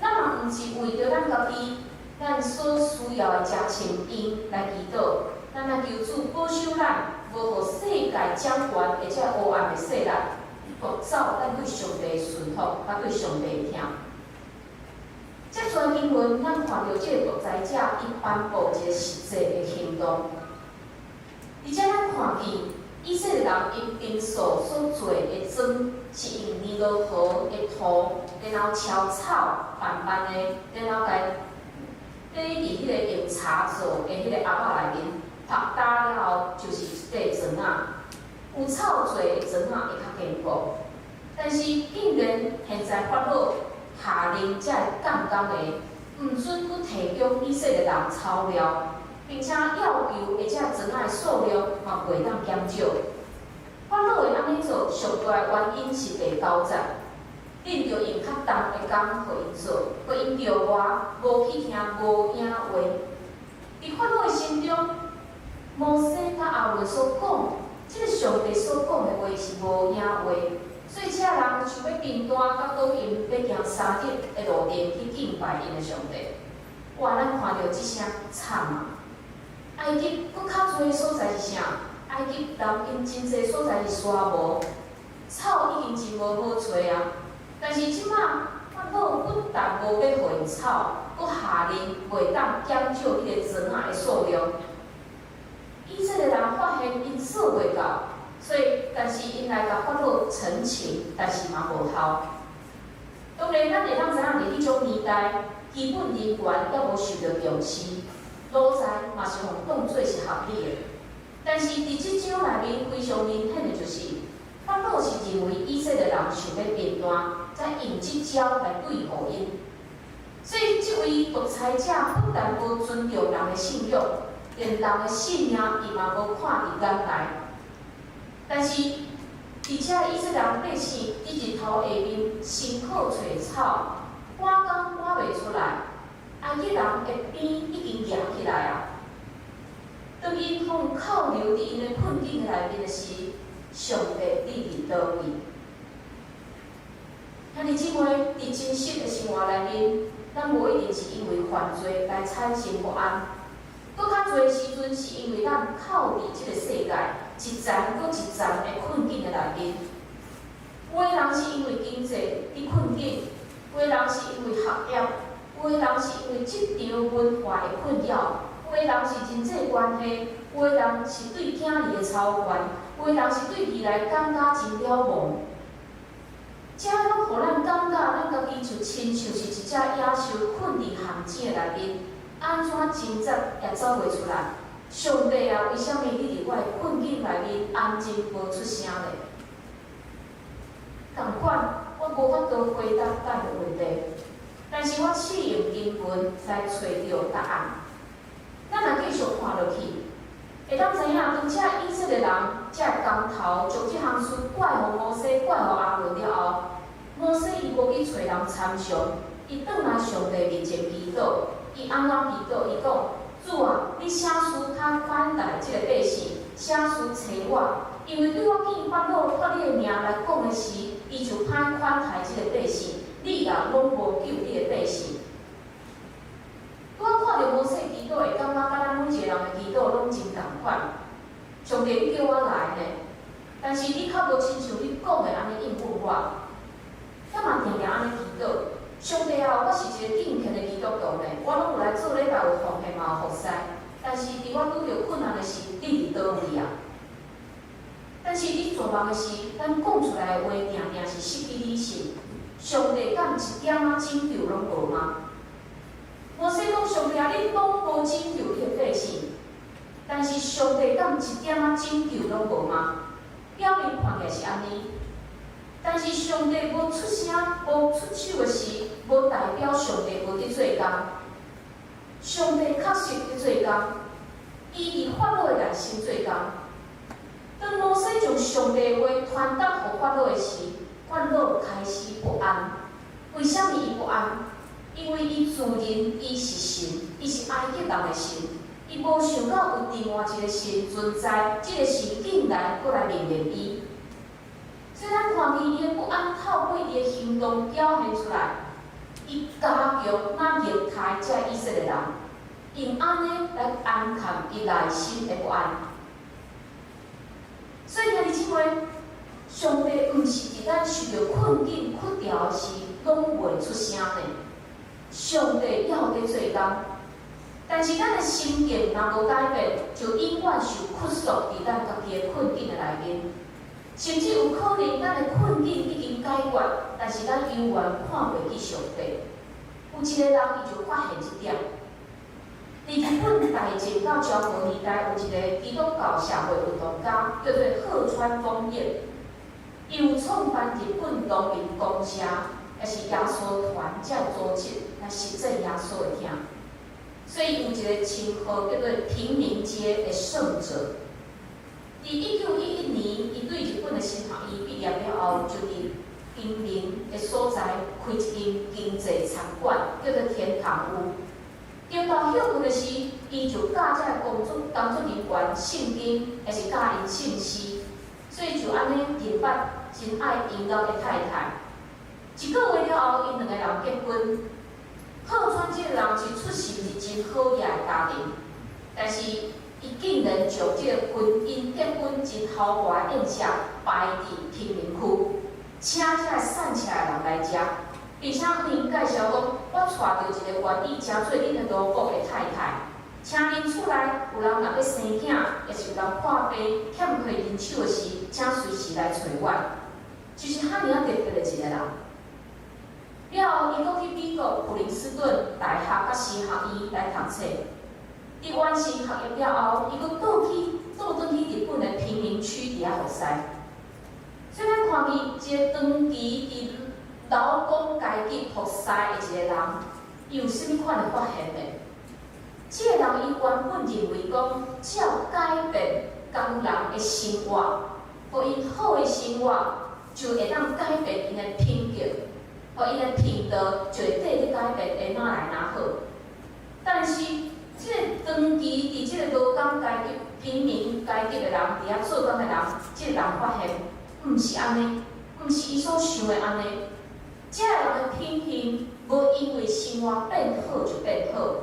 [SPEAKER 6] 咱嘛毋是為著咱家己，咱所需要的食穿用來祈禱。咱愛求主保守咱，無予世界掌權的這黑暗的勢力奪走咱對上帝的順服，佮對上帝的疼。這段經文，咱看著這个獨裁者，伊頒布一个實際的行動。而且咱看見，以色列人𪜶平素所做的妝是用尼羅河的土，然後撨草慢慢的，然後共缀佇彼個用柴做的彼個盒仔內面，曝焦了後就是一塊磚仔。有草做的磚仔會較堅固，但是竟然現在法老下令這个監工的，毋准閣提供以色列人草料，並且要求的這磚仔的數量嘛袂當減少。法老會按呢做，上大的原因是第九節，恁著用較重的工予𪜶做，予𪜶著活，無去聽無影話。佇法老的心中，摩西佮亞倫所講，這个上帝所講的話是無影話，所以這人想欲貧單佮倒𪜶欲行3日的路程去敬拜𪜶的上帝。哇！咱看著這聲慘啊！埃及閣較濟所在是啥？埃及人𪜶真濟所在是沙漠，草已經真無好揣啊。但是這馬法老不但無欲予𪜶草，閣下令袂當減少彼個磚仔的數量。以色列人發現𪜶做袂到，所以但是𪜶來共法老陳情，但是嘛無效。當然，咱會當知影佇彼種年代，基本人權猶無受著重視，奴才嘛是予當做是合理的。但是佇這章內面非常明顯的就是，法老是認為以色列人想欲貧單，才用這招來對付𪜶。所以這位獨裁者不但無尊重人的信仰，連人的性命伊嘛無看佇眼內。但是，佇這以色列百姓佇日頭下面辛苦揣草，趕工趕袂出來，埃及人的鞭已經舉起來啊！當𪜶予扣留佇𪜶的困境內面的時，上帝你佇佗位？兄弟姊妹，佇真實的生活內面，咱無一定是因為犯罪來產生不安，閣較濟時陣是因為咱扣佇這个世界一層閣一層的困境的內面。有的人是因為經濟佇困境，有的人是因為學業，有的人是因為職場文化的困擾，有的人是人際關係，有的人是對囝兒的操煩，有的人是對未來感覺真了無。這攏予咱感覺，咱家己就親像是一隻野獸困佇陷阱內面，按怎掙扎也走袂出來。上帝啊，為啥物你佇我的困境內面安靜無出聲呢？仝款，我無法度回答咱的問題，但是我試用經文來揣著答案。咱若繼續看落去，會當知影，當這以色列人、這工頭將這項事怪予摩西、怪予亞倫了後，摩西伊無去揣人參詳，伊轉來上帝面前祈禱。伊按怎祈禱？伊講：主啊，你啥事較寬待這个百姓？啥事揣我？因為對我見法老託你的名來講的時，伊就歹款待這个百姓，你也攏無救你的百姓。我看著摩西祈禱，會感覺佮咱每一个人的祈禱攏真仝款。上帝，你叫我來呢，但是你較無親像你講的按呢應允我。我嘛定定按呢祈禱。上帝啊，我是一个敬虔的基督徒呢，我攏有來做禮拜，有奉獻嘛，有服侍。但是佇我拄著困難的時，你佇佗位啊？但是佇絕望的時，咱講出來的話，定定是失去理性。上帝敢一點仔拯救攏無嗎？摩西講：上帝啊，你攏無拯救你的百姓，但是上帝敢一點仔拯救攏無嗎？表面看起來是按呢，但是上帝無出聲、無出手的時，無代表上帝無佇做工。上帝確實佇做工，伊佇法老的內心做工。當摩西將上帝的話傳達予法老的時，法老開始不安。為啥物伊不安？因為伊自認伊是神，伊是埃及人的神，伊無想到有另外一個神存在，這個神竟然閣來命令伊。所以咱看見伊的不安透過伊的行動表現出來，伊加強咱虐待這以色列人，用按呢來安崁伊內心的不安。所以兄弟姊妹，上帝毋是佇咱受著困境苦調時，攏袂出聲的。上帝猶佇做工，但是咱的心境若無改變，就永遠受屈束佇咱家己的困境的內面。甚至有可能咱的困境已經解決，但是咱猶原看袂起上帝。有一個人伊就發現這點。佇日本大正到昭和年代，有一個基督教社會運動家，叫做賀川楓彥。伊有創辦日本農民公社，也是耶穌團這個組織來實踐耶穌的疼。所以有一個稱號叫做平民街的聖者。佇1911年，伊對日本的神學院畢業了後，就佇平民的所在開一間經濟餐館，叫做天堂屋。中晝歇睏的時，伊就教這个工作人員聖經，抑是教𪜶聖詩，所以就按呢認捌真愛音樂的太太。一個月了後，𪜶兩个人結婚。賀川這个人是出身佇真好額的家庭，但是伊竟然將這个婚姻結婚真豪華宴席擺佇貧民區，請這个散赤的人來食，並且向𪜶介紹講，我娶著一個願意成做恁的奴僕的太太，請恁厝內有人若欲生囝，抑是有人破病欠缺人手的時，請隨時來揣我。就是遐爾仔特別的一個人。了後，伊閣去美國普林斯頓大學佮神學院來讀冊。佇完成學業了後，伊閣倒轉去日本的貧民區佇遐服侍。所以咱看見一個長期佇勞工階級服侍的一個人，伊有啥物款的發現呢？這個人伊原本認為講，只要改變工人的生活，予𪜶好的生活，就會當改變𪜶的品格，予𪜶的品德就會綴咧改變，會愈來愈好。但是，這個長期佇這個勞工階級、貧民階級的人，佇遐做工的人，這個人發現，毋是按呢，毋是伊所想的按呢。這个人的品行無因為生活變好就變好，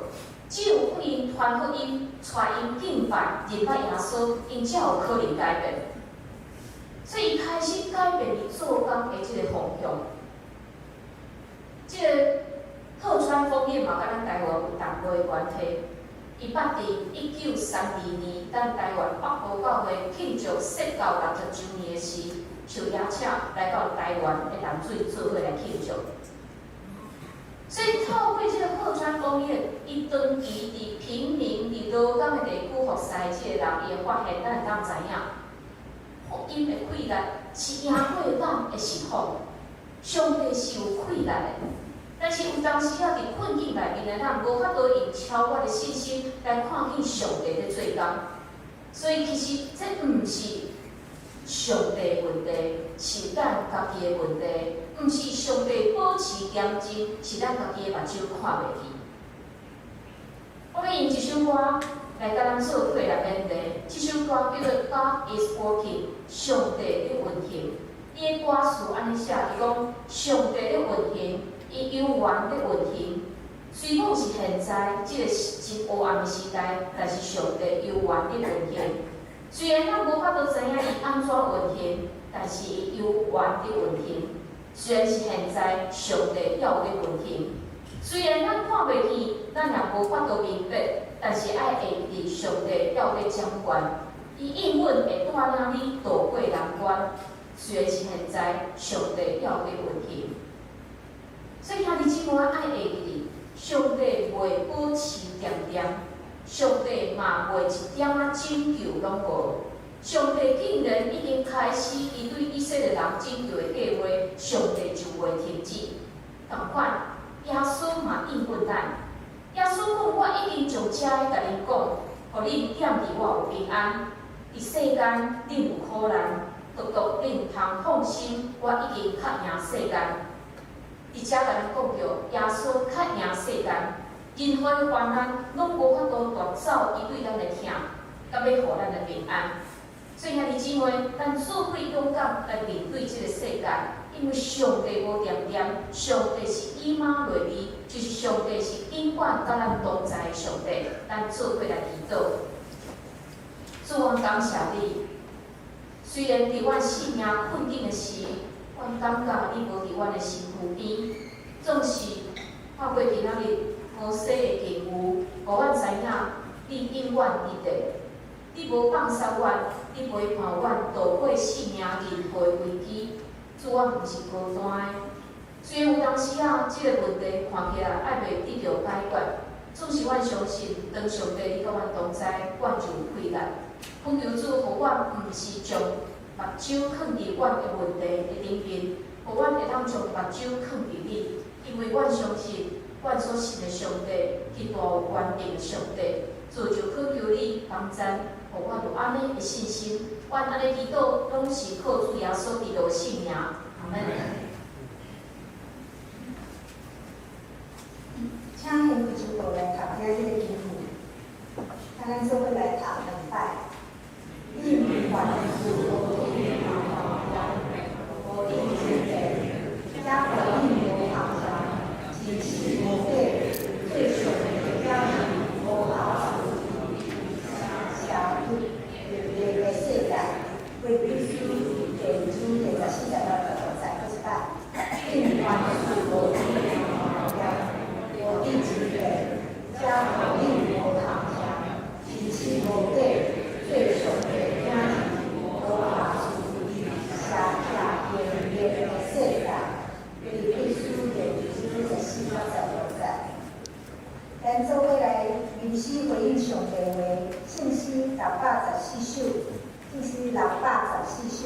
[SPEAKER 6] 只有向𪜶傳福音、帶𪜶敬拜、認捌耶穌，𪜶才有可能改變。所以，伊開始改變伊做工的這個方向。這個賀川楓彥嘛，佮咱台灣有淡薄的關係。伊捌佇1932年，咱台灣北部教會慶祝設教60週年的時，受邀請來到台灣的淡水做伙來慶祝。所以透過這個賀川楓彥，伊長期佇平民、佇勞工的地區服侍這個人，伊會發現，咱會當知影，福音的氣力是贏過咱的系統。上帝是有氣力的。但是有當時仔佇困境內面的咱，無法度用超越的信心來看見上帝佇做工。所以其實這毋是上帝問題，是咱家己的問題，毋是上帝保持恬靜，是咱家己的目睭看袂見。我欲用一首歌來共咱做伙來勉勵。這首歌叫做《God is Working》，上帝佇運行。伊的歌詞按呢寫，伊講上帝佇運行。伊猶原佇運行，雖講是現在這個真黑暗的時代，但是上帝猶原佇運行。雖然咱無法度知影伊按怎運行，但是伊猶原佇運行。雖然是現在，上帝猶佇運行。雖然咱看袂見，咱也無法度明白，但是愛會記上帝猶佇掌權。伊應允會帶領你渡過難關。雖然是現在，上帝猶佇運行。所以兄弟姊妹，愛會記得，上帝袂保持恬恬，上帝嘛袂一點仔拯救攏無。上帝竟然已經開始伊對以色列人拯救的計劃，上帝就袂停止。仝款，耶穌嘛應允咱。耶穌講：我已經將這个共恁講，予恁踮佇我有平安。佇世間恁有苦難，獨獨恁通放心，我已經較贏世間。佇遮共咱講著，耶穌較贏世間，任何的患難攏無法度奪走伊對咱的疼，佮欲予咱的平安。所以兄弟姊妹，咱做伙勇敢來面對這個世界，因為上帝無恬恬，上帝是以馬內利，就是上帝是永遠佮咱同在的上帝。咱做伙來祈禱。主，阮感謝你。雖然佇阮生命困境的時，阮感覺你無佇阮的身軀邊，總是透過今仔日摩西的境遇，予阮知影你永遠佇咧。你無放捨阮，你陪伴阮渡過性命任何的危機。主，阮毋是孤單的。雖然有當時仔，這个問題看起來愛袂得著解決，總是阮相信，當上帝你佮阮同在，阮就有氣力。懇求主，予阮毋是將目睭囥佇阮的問題的頂面，予阮會當將目睭囥佇你，因為阮相信，阮所信的上帝是大有權柄的上帝。主就懇求你幫贊，予阮有按呢的信心。阮按呢祈禱，攏是靠主耶穌基督的聖名。阿門。
[SPEAKER 4] 請兄弟姊妹來讀這個經文，啊，咱做伙來讀兩擺。應凡事無定無定之地，才回應無旁人，真實無假，做上帝的囝兒無瑕疵，邪不熱的世界，腓立比書第二章第14節到15節，閣一擺。應凡事無定無定之地，才回應無旁人，真實無假，做上帝的囝兒無瑕疵，邪熱的世界，腓立比書第二章14到15節。咱做伙來吟詩回應上帝話，聖詩614首，聖詩614首。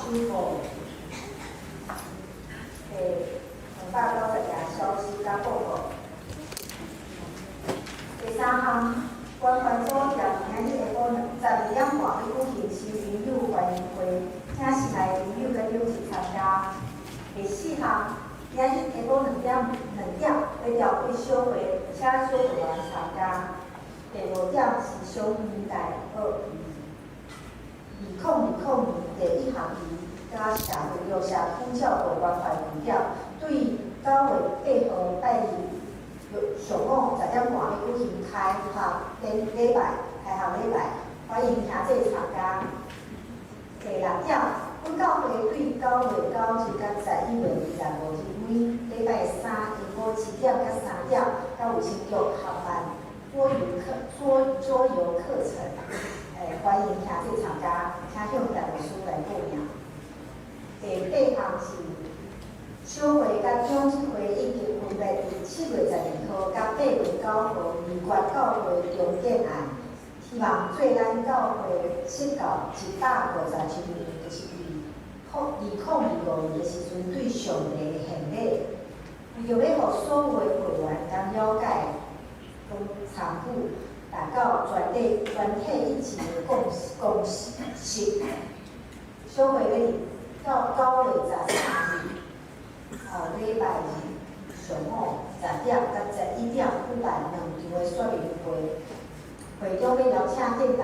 [SPEAKER 4] 首播第290页消息佮报告。第三项，关怀组伫今仔日下晡12点半欲举行新朋友欢迎会，请新来的朋友佮长辈参加。第四项，今仔日下晡2点欲召开小会，请小会员参加。第五点是小年代2020年第一学期佮社会弱社区照顾关怀据点，对9月8号拜二上午10点半欲举行开学典礼拜，开学礼拜，欢迎兄弟参加。第六點，本教會對9月9日佮11月25日每禮拜三下晡7點到3點，佮衛生局合辦桌遊課程，歡迎兄弟參加，請向戴律師來報名。第八項是小會佮長執會已經分別佇7月12號佮8月9號議決教會重建案，希望做咱教會釋教150週年，就是佇2025年的時陣對上帝的獻禮，為著欲予所有的會員通了解、講參與，達到全體一致的共識。小會欲佇到9月13日，禮拜日上午10點到11點舉辦兩場的說明會，會中欲邀請建堂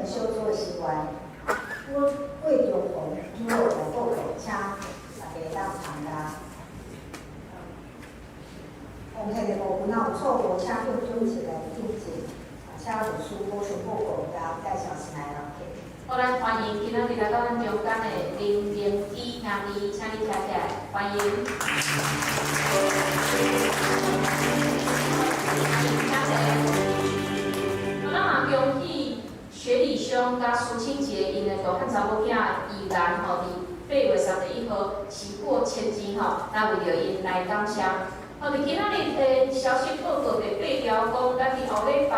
[SPEAKER 4] 小組的成員郭中宏長老來報告，請大家會當參加。奉獻的部分若有錯誤，請向長執來訂正，請律師補充報告，佮介紹新來人客。
[SPEAKER 6] 好，咱歡迎今仔日來到咱中間的林靈基兄弟，請你徛起來，歡迎。歡迎，請坐。好，咱嘛恭喜薛禮松佮蘇清潔𪜶的大漢查某囝依然吼，佇8月31號喜過千金吼，咱為著𪜶來感謝。吼，佇今仔日的消息報告第八條講，咱佇後禮拜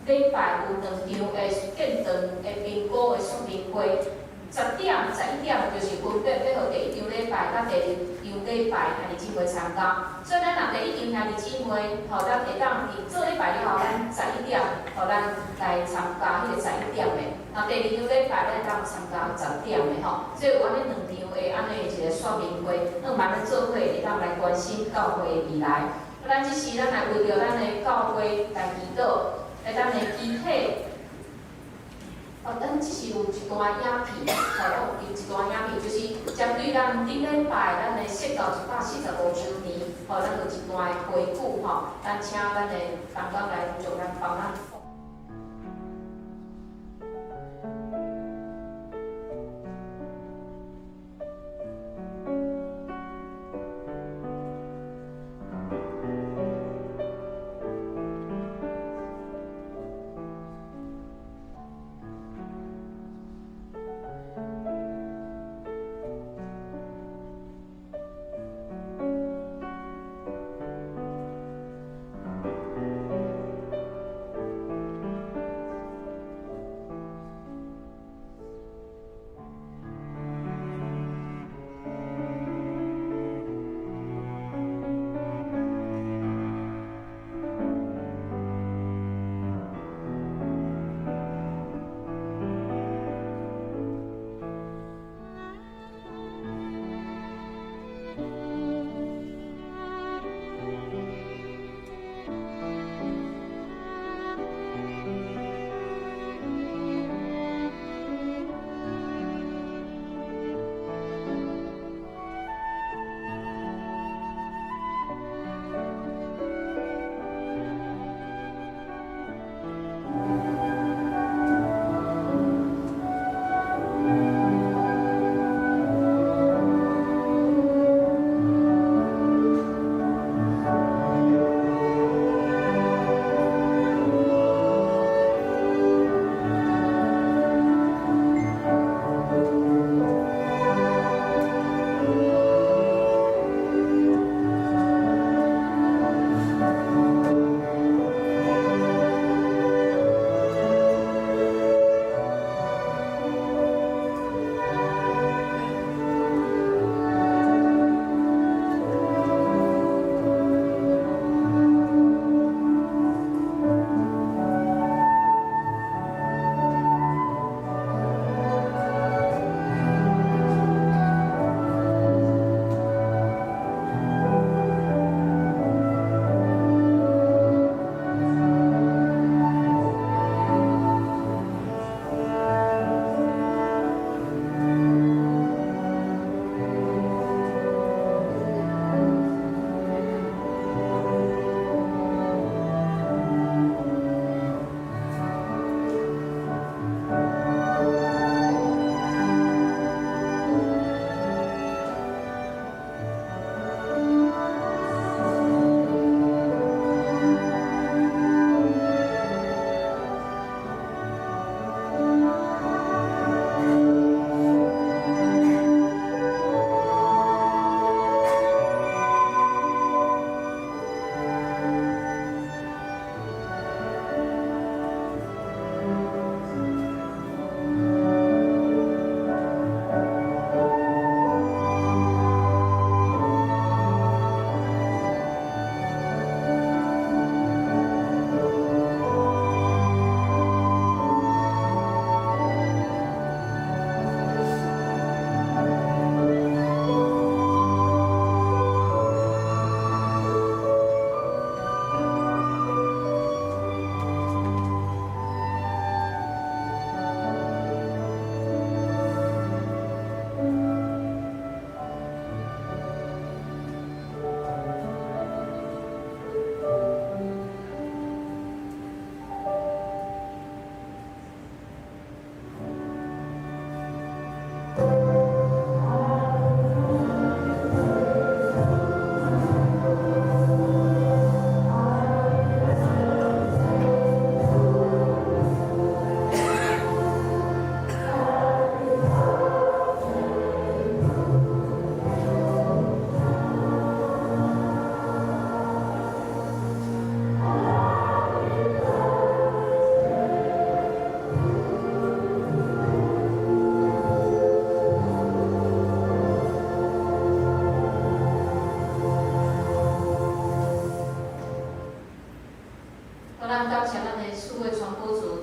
[SPEAKER 6] 禮拜有兩場的建堂的評估的說明會，10點、11點就是分別欲予第一場禮拜佮第二場禮拜兄弟姊妹參加。所以咱若第一場兄弟姊妹，吼，咱會當佇做禮拜了後，咱十一點，予咱來參加彼個十一點的。若第二場禮拜，咱會當參加十點的吼。所以有按呢兩場的按呢一個說明會，向望咱做伙會當來關心教會的未來。咱這時咱來為著咱的教會來祈禱，來咱的肢體。哦，咱這是有一段影片，吼，有一段影片，就是針對咱頂禮拜咱的釋教145週年，吼，咱有一段的回顧，吼，咱請咱的同工來將咱幫咱。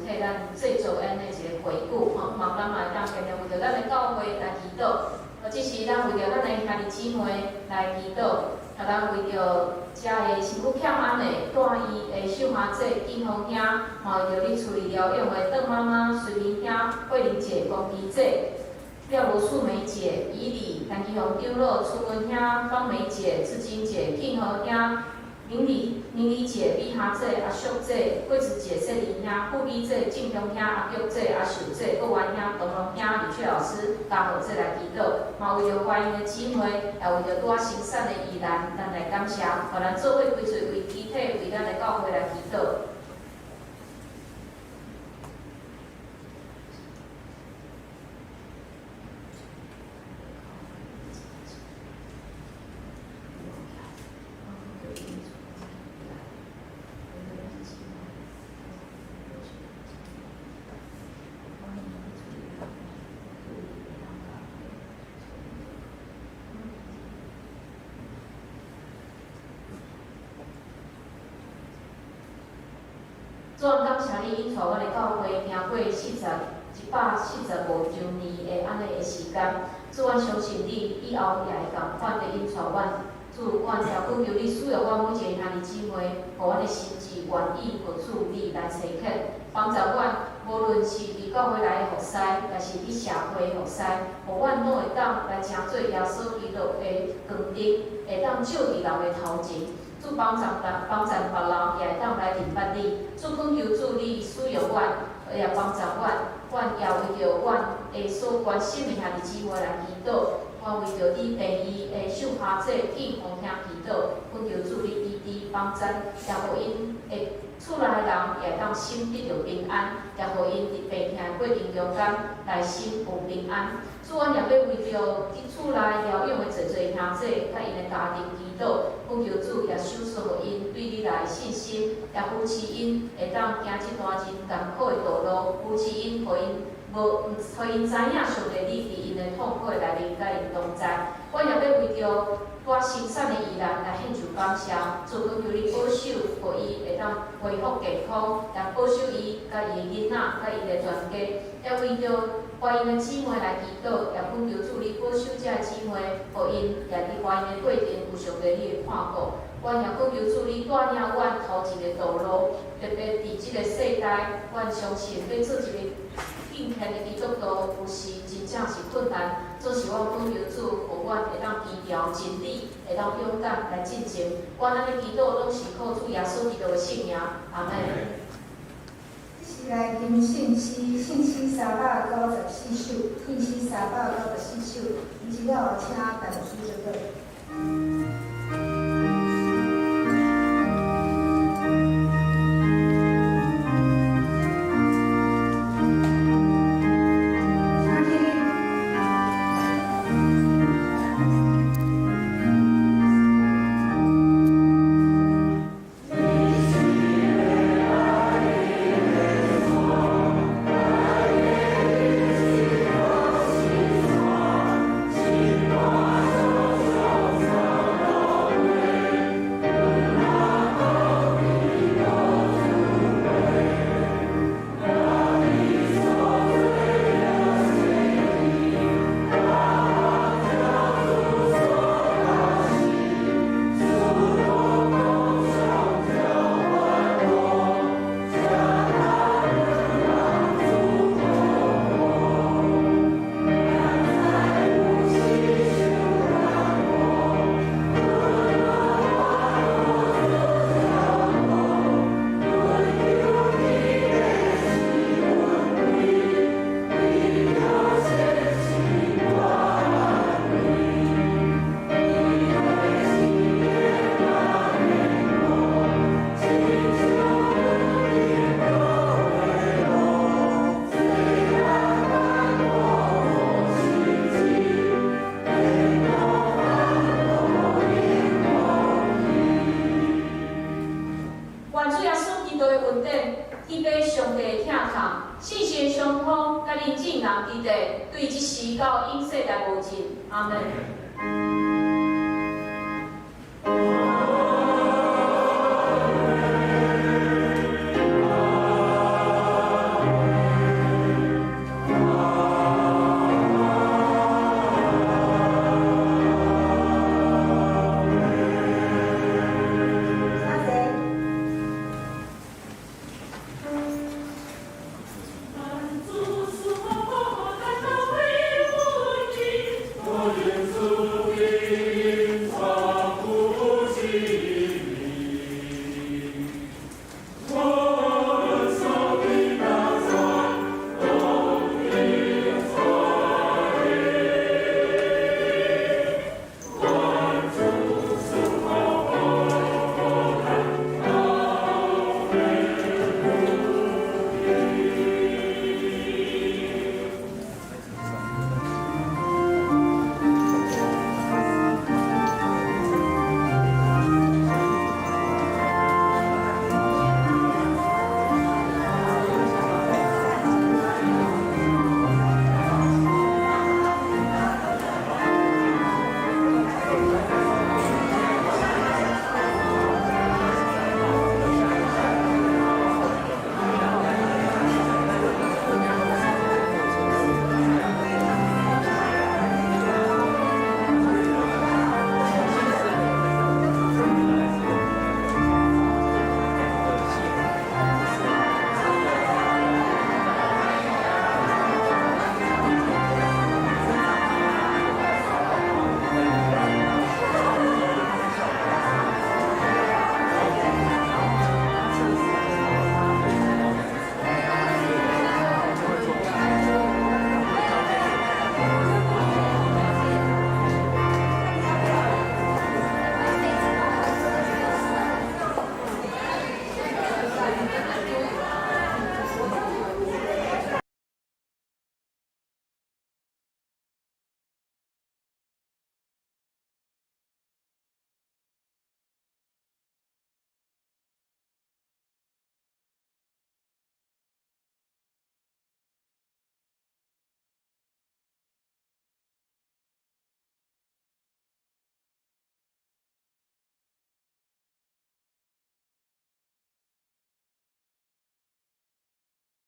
[SPEAKER 6] 替咱制作按呢一个回顧，吼，嘛咱嘛會當常常為著咱的教會來祈禱，或者是咱為著咱的兄弟姊妹來祈禱，啊，咱為著遮的身軀欠安的住院的秀華姐、金紅兄，嘛為著佇厝裡療養的鄧媽媽、徐明兄、慧玲姐、龚琪姐、廖羅素梅姐、以禮、陳其雄長老、楚文兄、方梅姐、志金姐、慶和兄、明理、明理姐、美霞姐、阿淑姐、惠子姐、谢林兄、富美姐、正雄兄、阿玉姐、阿秀姐、郭元兄、东龙兄、李翠老師、嘉豪姐來祈禱，嘛為著懷孕的姊妹，也為著拄仔生產的宜蘭，咱來感謝，予咱做伙規喙為肢體，為咱的教會來祈禱。主啊，感謝你引帶阮的教會行過145周年的按呢的時間。主，阮相信你以後也會仝款的引帶阮。主，阮也懇求你使用阮每一个兄弟姊妹，予阮的心志願意予主你來差遣，幫助阮，無論是佇教會內的服侍，抑是佇社會的服侍，予阮攏會當來成做耶穌基督的光燈，會當照佇人的頭前。主幫助人，幫助別人，也會當來認捌你。主懇求主你使用阮，也幫助阮，阮也為著阮的所關心的兄弟姊妹來祈禱。我為著佇病院的秀華姐、建宏兄祈禱，懇求主你醫治幫助，也予𪜶的厝內的人也會當心得著平安，也予𪜶佇病痛的過程中間內心有平安。主，阮也欲為著佇厝內療養的濟濟兄姊，佮𪜶的家庭祈禱，懇求主也賞賜予𪜶對你來的信心，也扶持𪜶會當行這段真艱苦的道路，扶持𪜶，予𪜶無，予𪜶知影上帝你佇𪜶的痛苦的內面佮𪜶同在。阮也欲為著拄生產的宜蘭來獻上感謝，主懇求你保守，予伊會當恢復健康，也保守伊佮伊的囡仔，佮伊的全家。也為著懷孕的姊妹來祈禱，也懇求主你保守這个姊妹，予𪜶也佇懷孕的過程有上帝你的看顧。阮也懇求主你帶領阮頭前的道路，特別佇這個世代，阮相信欲做一个敬虔的基督徒，有時真正是困難。總是阮懇求主，予阮會當堅牢真理，會當勇敢來進前。阮按呢祈禱，攏是靠主耶穌基督的聖名。阿們。
[SPEAKER 4] 這是來聽聖詩，聖詩394首，聖詩394首，伊是要請大牧師做伙。請起立。
[SPEAKER 6] 願主耶穌基督的恩典，天父上帝的疼痛，聖神的相通，佮恁眾人佇咧，對這時到永世來無盡。阿們。